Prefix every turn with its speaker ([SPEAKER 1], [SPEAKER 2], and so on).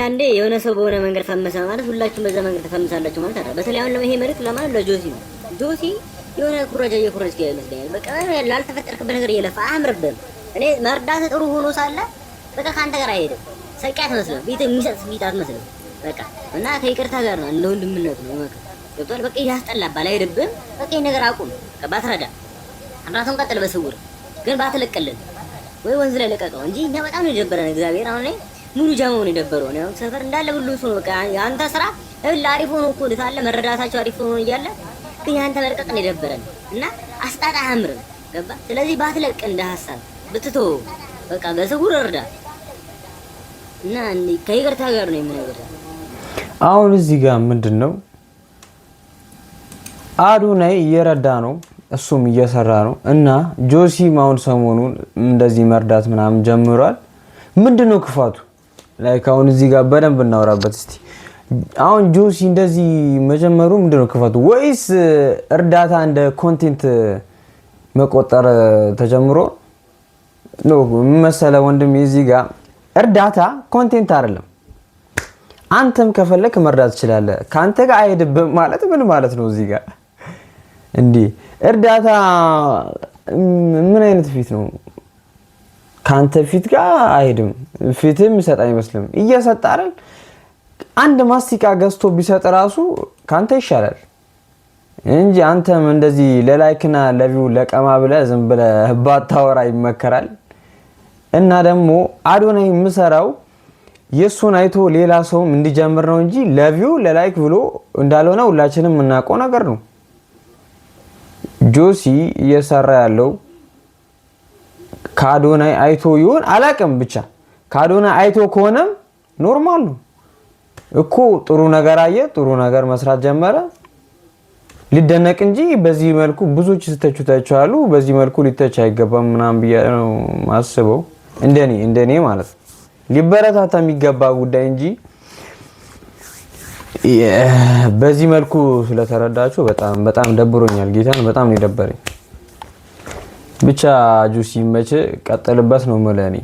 [SPEAKER 1] አንዳንዴ የሆነ ሰው በሆነ መንገድ ፈመሰ ማለት ሁላችሁም በዛ መንገድ ተፈምሳላችሁ ማለት አይደለም። በተለይ አሁን ይሄ መልዕክት ለማለት ለጆሲ ነው። ጆሲ የሆነ ኩረጃ እየኩረጅ ይመስለኛል። በቃ ላልተፈጠርክበት ነገር እየለፋ አያምርብህም። እኔ መርዳት ጥሩ ሆኖ ሳለ በቃ ከአንተ ጋር አይሄድም። ሰቂ አትመስልም። ቤት የሚሰጥ ፊት አትመስልም። በቃ እና ከይቅርታ ጋር ነው እንደ ወንድምነት ነው መከ ገብቶሃል። በቃ ያስጠላባል፣ አይሄድብህም። በቃ ይሄ ነገር አቁም። በቃ ባትረዳ እርዳታውን ቀጥል፣ በስውር ግን ባትለቅልን ወይ ወንዝ ላይ ለቀቀው እንጂ እኛ በጣም ነው የደበረን። እግዚአብሔር አሁን ላይ ሙሉ ጃማውን የደበረው ነው ሰፈር እንዳለ ሁሉ ሰው ነው። በቃ የአንተ ስራ እብል አሪፍ ሆኖ እኮ ታለ መረዳታቸው አሪፍ ሆኖ እያለ ግን የአንተ መልቀቅ ነው የደበረን እና አስጣጣ አያምርም። ገባ? ስለዚህ ባትለቅ እንደ ሀሳብ ብትቶ በቃ በስውር እርዳ እና ከይቅርታ ጋር ነው የምነግርህ።
[SPEAKER 2] አሁን እዚህ ጋር ምንድን ነው አዶናይ እየረዳ ነው፣ እሱም እየሰራ ነው። እና ጆሲም አሁን ሰሞኑን እንደዚህ መርዳት ምናምን ጀምሯል። ምንድን ነው ክፋቱ? Like አሁን እዚህ ጋር በደንብ እናወራበት እስቲ። አሁን ጆሲ እንደዚህ መጀመሩ ምንድን ነው ክፋቱ? ወይስ እርዳታ እንደ content መቆጠር ተጀምሮ ነው መሰለ? ወንድም እዚህ ጋር እርዳታ content አይደለም። አንተም ከፈለክ መርዳት ትችላለህ። ከአንተ ጋር አይሄድብህም ማለት ምን ማለት ነው? እዚህ ጋር እንዲህ እርዳታ ምን አይነት ፊት ነው? ከአንተ ፊት ጋር አይሄድም። ፊትም ይሰጥ አይመስልም። እየሰጠ አይደል? አንድ ማስቲካ ገዝቶ ቢሰጥ ራሱ ከአንተ ይሻላል እንጂ አንተም እንደዚህ ለ like ና ለ view ለቀማ ብለህ ዝም ብለህ ባታወራ ይመከራል። እና ደግሞ አዶናይ የምሰራው የእሱን አይቶ ሌላ ሰውም እንዲጀምር ነው እንጂ ለ view ለ like ብሎ እንዳልሆነ ሁላችንም የምናውቀው ነገር ነው። ጆሲ እየሰራ ያለው ከአዶናይ አይቶ ይሁን አላቅም፣ ብቻ ከአዶናይ አይቶ ከሆነም normal ነው እኮ። ጥሩ ነገር አየ፣ ጥሩ ነገር መስራት ጀመረ፣ ሊደነቅ እንጂ በዚህ መልኩ ብዙዎች ስተቹ ታይቻሉ። በዚህ መልኩ ሊተች አይገባም ምናምን ብዬ ነው ማስበው፣ እንደኔ እንደኔ ማለት ነው። ሊበረታታ የሚገባ ጉዳይ እንጂ በዚህ መልኩ ስለተረዳችሁ በጣም በጣም ደብሮኛል። ጌታን በጣም ነው የደበረኝ። ብቻ ጆሲ መቼ ቀጥልበት ነው የምልህ እኔ።